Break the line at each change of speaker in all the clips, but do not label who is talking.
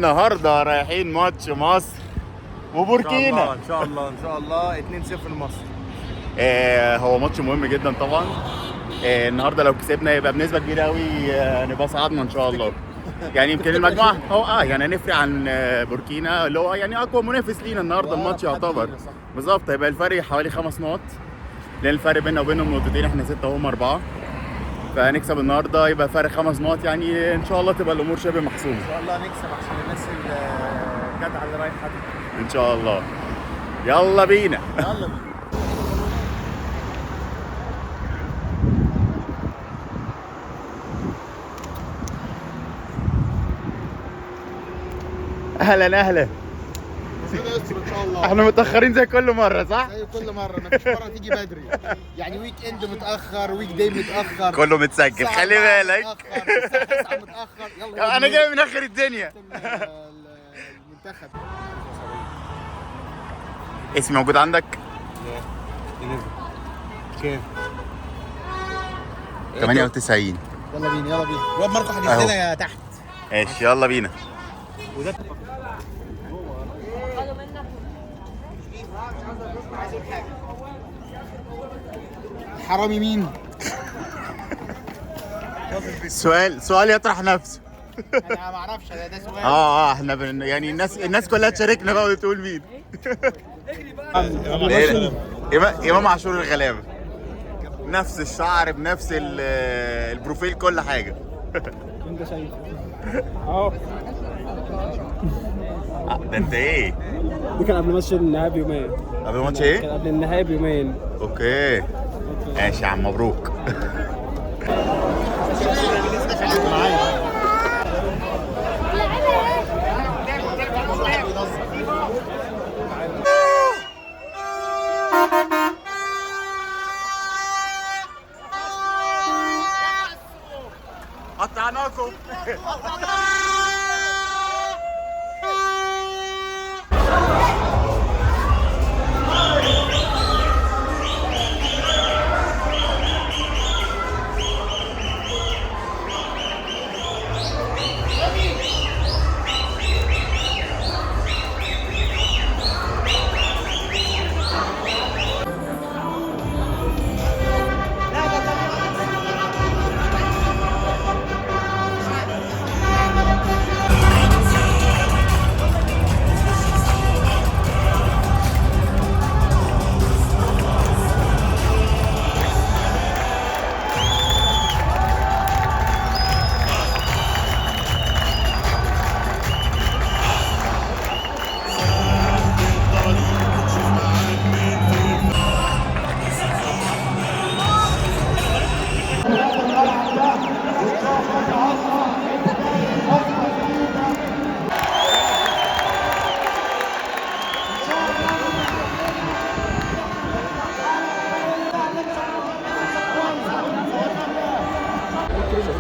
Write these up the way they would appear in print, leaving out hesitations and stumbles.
النهارده رايحين ماتش مصر وبوركينا.
ان شاء الله ان شاء الله 2-0 لمصر.
هو ماتش مهم جدا طبعا. النهارده لو كسبنا يبقى بنسبة كبيرة قوي، نبقى صعدنا ان شاء الله. يعني يمكن المجموعة هو يعني هنفرق عن بوركينا اللي هو يعني اقوى منافس لينا النهارده. الماتش يعتبر بالظبط هيبقى الفرق حوالي 5 نقط، لان الفرق بيننا وبينهم نقطتين، احنا 6 وهم 4، فهنكسب النهارده يبقى فرق 5 نقط، يعني ان شاء الله تبقى الامور شبه محسومة.
ان شاء الله نكسب عشان الناس الجدعه اللي رايحة دي
ان شاء الله. يلا بينا.
يلا بينا.
اهلا اهلا.
ربنا يستر ان شاء الله.
احنا متاخرين زي كل مرة صح؟
زي كل مرة، مفيش مرة تيجي بدري، يعني weekend متاخر، weekday متاخر،
كله متسجل، خلي بالك.
متاخر، الساعة 9 متاخر. يلا
انا جاي من اخر الدنيا.
المنتخب
اسمي موجود عندك؟
كام؟
98.
يلا بينا يلا بينا. الواد ماركو هنزلنا يا تحت.
ماشي يلا بينا.
حرامي مين؟
سؤال يطرح نفسه.
انا ما اعرفش، ده سؤال.
احنا يعني الناس كلها تشاركنا بقى وتقول مين. امام عاشور الغلابة، نفس الشعر بنفس ال profile، كل حاجة.
انت شايف اهو.
ده انت ايه؟
ده كان قبل ماتش النهائي بيومين.
قبل ماتش ايه؟
كان قبل النهائي بيومين.
okay ماشي يا عم، مبروك. قطعناكم.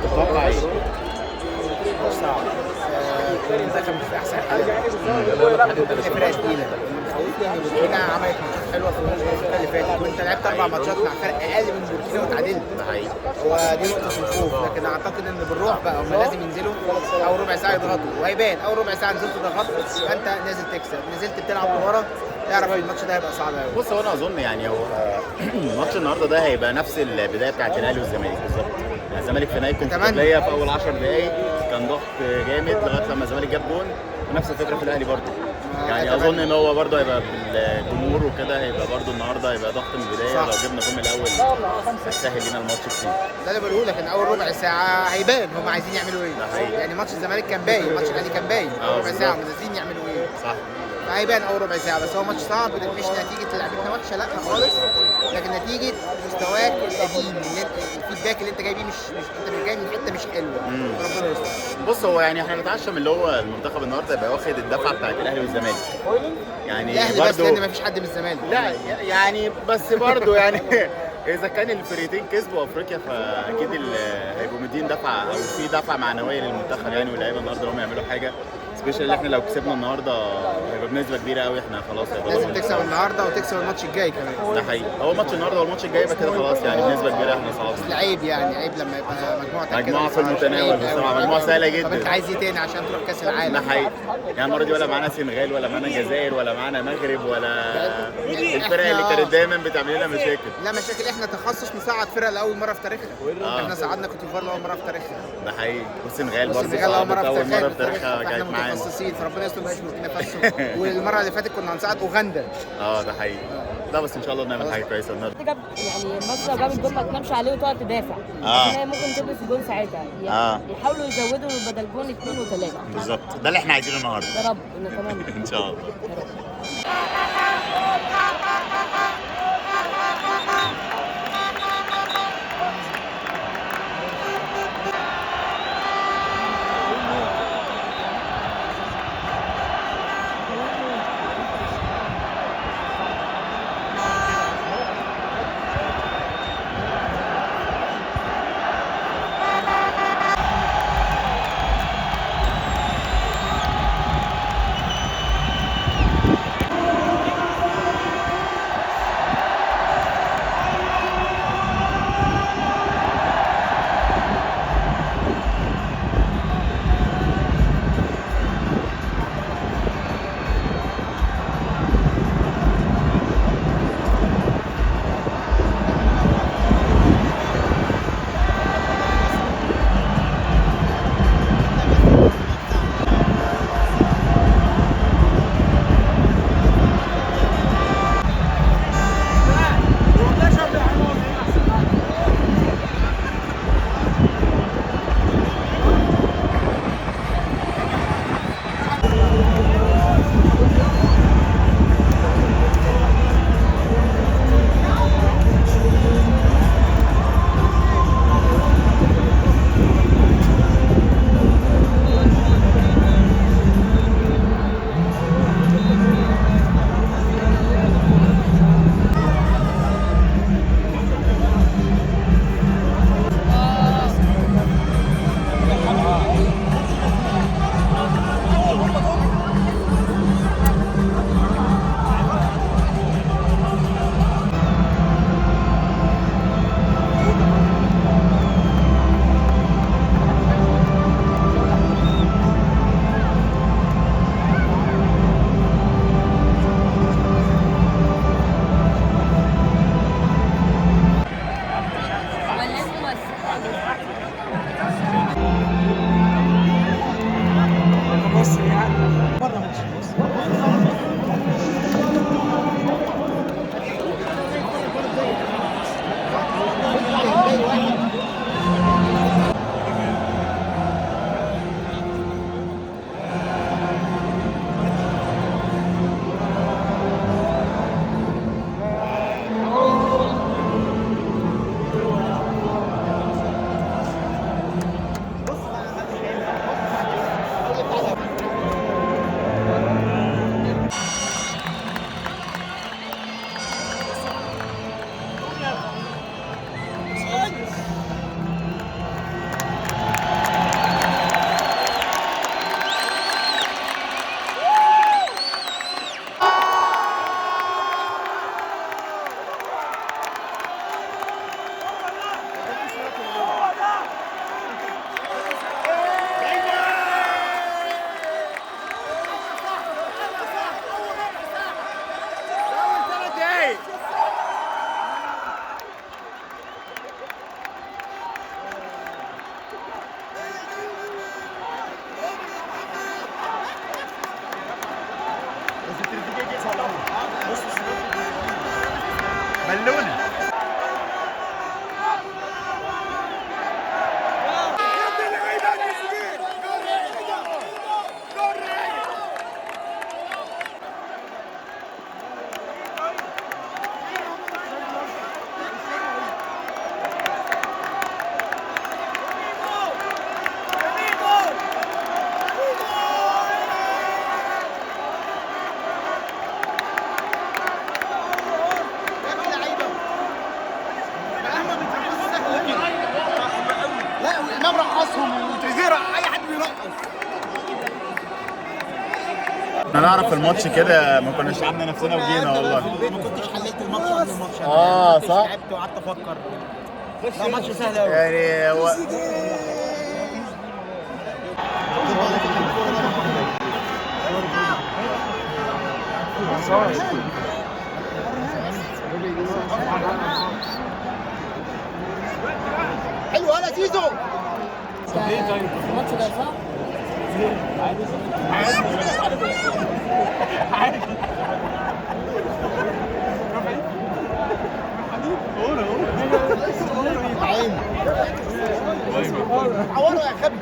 تتوقع ايه؟
صعب. المنتخب مش في احسن حاله، فرقه تقيلة. خوفني ان بوركينا عملت ماتشات حلوة في الفترة اللي فاتت، وانت لعبت 4 ماتشات مع فرق اقل من بوركينا وتعادلت. هو دي نقطة الخوف، لكن اعتقد ان بالروح بقى هم لازم ينزلوا اول ربع ساعة يضغطوا، وهيبان اول ربع ساعة نزلت ضغطت يبقى انت نازل تكسب، نزلت بتلعب لورا تعرف الماتش ده هيبقى صعب قوي.
بص هو انا اظن يعني هو ماتش النهارده ده هيبقى نفس البداية بتاعت الاهلي والزمالك بالظبط. يعني الزمالك في نهائي الكونفدراليه في اول 10 دقائق كان ضغط جامد لغاية لما الزمالك جاب جون، ونفس الفكرة في الاهلي برده. يعني اظن ان هو برده هيبقى بالجمهور وكده، هيبقى برده النهارده هيبقى ضغط من البداية. لو جبنا جون الاول هتسهل لنا الماتش كتير.
ده اللي بقوله لك، ان اول ربع ساعة هيبان هم عايزين يعملوا ايه. يعني ماتش الزمالك كان باين، ماتش الاهلي كان باين، اول ربع ساعة هم نازلين يعملوا ايه.
صح،
هيبان اول ربع ساعة. بس هو ماتش صعب، مش نتيجة لعبتنا وحشة لا خالص، لكن نتيجة مستواك القديم، ال feedback اللي انت جاي بيه مش انت مش جاي من حتة مش حلوة. ربنا يستر.
بص هو يعني احنا نتعشم اللي هو المنتخب النهارده يبقى واخد الدفعة بتاعت الاهلي والزمالك. يعني
الاهلي بس، لان مفيش حد من الزمالك.
لا يعني بس برضه يعني اذا كان الفرقتين كسبوا افريقيا فاكيد هيبقوا مدين دفعه او في دفعه معنوية للمنتخب يعني، واللعيبة النهارده هم يعملوا حاجة، special اللي احنا لو كسبنا النهارده هيبقى بنسبة كبيرة قوي احنا خلاص هيبقى
لازم تكسب النهارده وتكسب الماتش الجاي كمان.
ده حقيقي، هو ماتش النهارده والماتش الجاي يبقى كده خلاص، يعني بنسبة كبيرة احنا صعدنا.
عيب يعني، عيب لما يبقى مجموعتك كده
مجموعة في المتناول بصراحة، مجموعة سهلة جدا.
طب انت عايز ايه تاني عشان تروح كاس العالم؟
ده حقيقي، يعني المرة دي ولا معانا سنغال ولا معانا جزائر ولا معانا مغرب ولا الفرق اللي كانت دايما بتعمل لنا مشاكل.
لا مشاكل، احنا تخصص نصعد فرق لاول مرة في تاريخنا. احنا صعدنا كوت ديفوار لاول مرة في تاريخنا.
ده حقيقي، والسنغال برضه
والسنغال اول مرة في
اول مرة في تاريخها
تاريخها،
كانت معانا.
متخصصين، فربنا يستر ما يبقاش بوركينا فاسو. والمرة اللي فاتت كنا هنصعد اوغندا.
ده حقيقي. لا بس ان شاء الله نعمل حاجة كويسة النهارده.
جاب يعني مصر لو جابت جون ما تنامش عليه وتقعد تدافع. عشان هي ممكن تلبس جون ساعتها. يعني يحاولوا يزودوا بدل جون 2 و3.
بالظبط، ده اللي احنا عايزينه النهارده.
يا رب نتمنى
ان شاء الله.
يا رب.
احنا نعرف الماتش كده، ما كناش عاملين نفسنا وجينا والله.
ما كنتش حليت الماتش قبل الماتش.
صح؟
لعبت وقعدت افكر. لا ماتش سهل قوي
يعني هو
حلو يا زيزو.
الماتش ده صح؟
عوره يا غبي.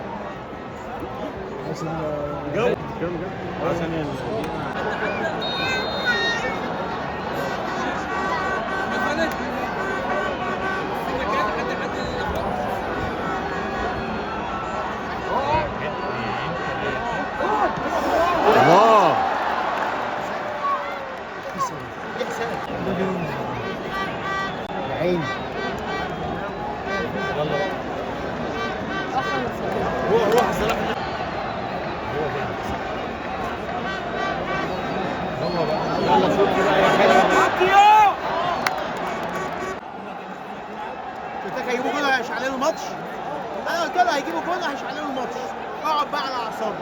الله
يا عيني. قلت لك هيجيبوا جون هيشعللوا الماتش. انا قلت له هيجيبوا جون هيشعللوا الماتش. اقعد بقى على اعصابك.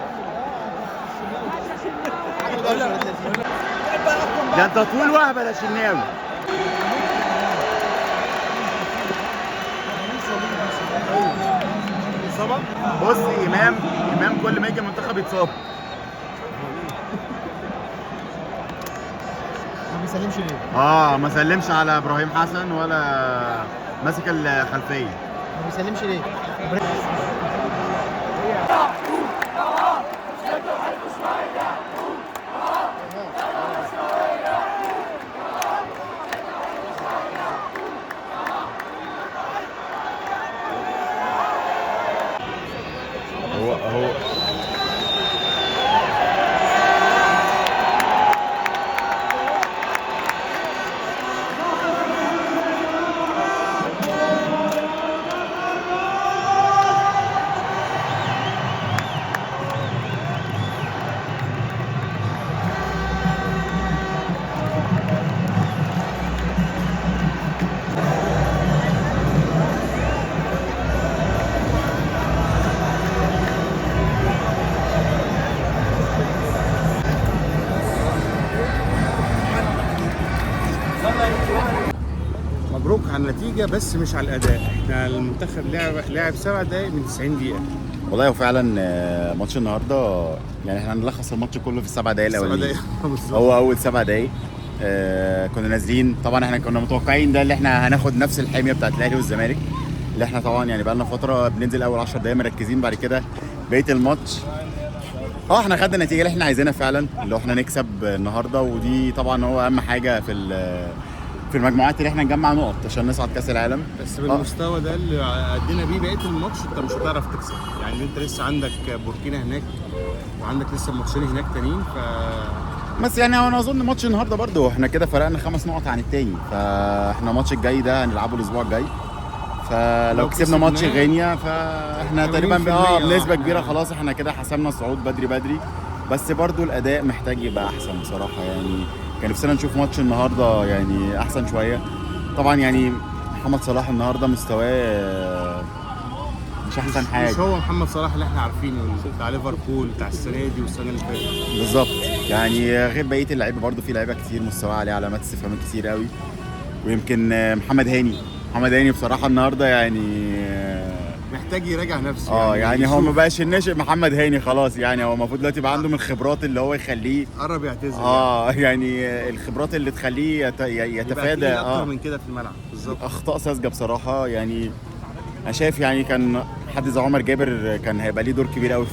ده انت طويل وهبل يا شناوي. بص امام كل ما يجي المنتخب يتصاب.
ما بيسلمش ليه؟
ما سلمش على ابراهيم حسن ولا ماسك الخلفية.
ما بيسلمش ليه؟
هو
مبروك على النتيجة بس مش على الأداء. احنا المنتخب لعب 7 دقايق من 90 دقيقة.
والله وفعلا ماتش النهارده يعني احنا هنلخص الماتش كله في ال7 دقايق الاولانيين. هو اول 7 دقايق كنا نازلين، طبعا احنا كنا متوقعين ده اللي احنا هناخد نفس الحمية بتاعت الاهلي والزمالك، اللي احنا طبعا يعني بقالنا فترة بننزل اول 10 دقايق مركزين، بعد كده بقية الماتش احنا خدنا النتيجة اللي احنا عايزينها فعلا، اللي احنا نكسب النهارده، ودي طبعا هو اهم حاجة في المجموعات اللي احنا نجمع نقط عشان نصعد كاس العالم.
بس بالمستوى ده اللي ادينا بيه بقية الماتش انت مش هتعرف تكسب، يعني انت لسه عندك بوركينا هناك وعندك لسه ماتشين هناك تانيين.
بس يعني انا اظن ماتش النهارده برده احنا كده فرقنا 5 نقط عن التاني، فاحنا الماتش الجاي ده هنلعبه الاسبوع الجاي، فلو كسبنا ماتش غينيا فاحنا تقريبا بنسبة كبيرة خلاص احنا كده حسمنا الصعود بدري بدري. بس برده الاداء محتاج يبقى احسن بصراحة، يعني كان نفسنا نشوف ماتش النهارده يعني احسن شوية. طبعا يعني محمد صلاح النهارده مستواه مش احسن حاجة،
مش هو محمد صلاح اللي احنا عارفينه بتاع ليفربول بتاع السنة دي والسنة اللي فاتت
بالظبط، يعني غير بقية اللعيبة برده في لعيبة كتير مستواه عليه علامات استفهام كتير قوي. ويمكن محمد هاني بصراحة النهارده يعني
محتاج يراجع نفسه،
يعني هو ما بقاش الناشئ محمد هاني خلاص، يعني هو المفروض دلوقتي بقى عنده من الخبرات اللي هو يخليه
قرب يعتزل،
يعني الخبرات اللي تخليه يتفادى
اكتر من كده في الملعب بالظبط.
اخطاء ساذجة بصراحة، يعني انا شايف يعني كان حد زي عمر جابر كان هيبقى ليه دور كبير قوي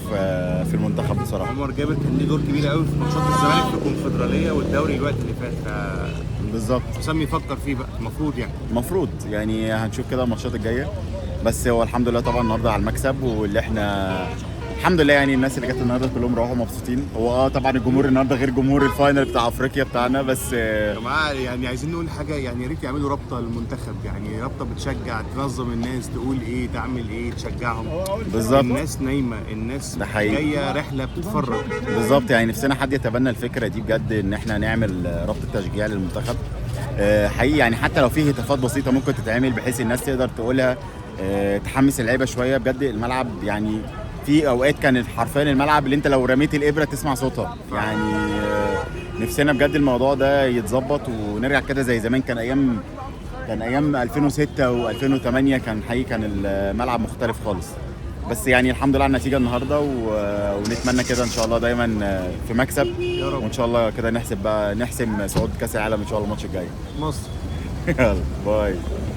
في المنتخب بصراحة.
عمر جابر كان ليه دور كبير قوي في ماتشات الزمالك في الكونفدراليه والدوري الوقت اللي فات،
بالظبط
حسام يفكر فيه بقى المفروض، يعني
المفروض يعني هنشوف كده الماتشات الجاية. بس هو الحمد لله طبعا النهارده على المكسب، واللي احنا الحمد لله يعني الناس اللي جت النهارده كلهم روحوا مبسوطين. هو طبعا الجمهور النهارده غير جمهور ال final بتاع افريقيا بتاعنا، بس
يا جماعة يعني عايزين نقول حاجة، يعني يا ريت يعملوا رابطه للمنتخب، يعني رابطه بتشجع، تنظم الناس، تقول ايه، تعمل ايه، تشجعهم.
بالظبط.
الناس نايمة، الناس
ده حقيقي.
جاية رحله بتتفرج.
بالظبط، يعني نفسنا حد يتبنى الفكرة دي بجد، ان احنا نعمل رابطه تشجيع للمنتخب. حقيقي يعني حتى لو فيه هتافات بسيطة ممكن تتعمل بحيث الناس تقدر تقولها، تحمس اللعيبة شوية بجد. الملعب يعني في اوقات كان حرفيا الملعب اللي انت لو رميت الابره تسمع صوتها يعني. نفسنا بجد الموضوع ده يتظبط ونرجع كده زي زمان. كان ايام 2006 و2008 كان حقيقي كان الملعب مختلف خالص. بس يعني الحمد لله على النتيجة النهارده، ونتمنى كده ان شاء الله دايما في مكسب
يا رب.
وان شاء الله كده نحسب بقى، نحسم صعود كاس العالم ان شاء الله الماتش الجاي.
مصر.
يلا bye.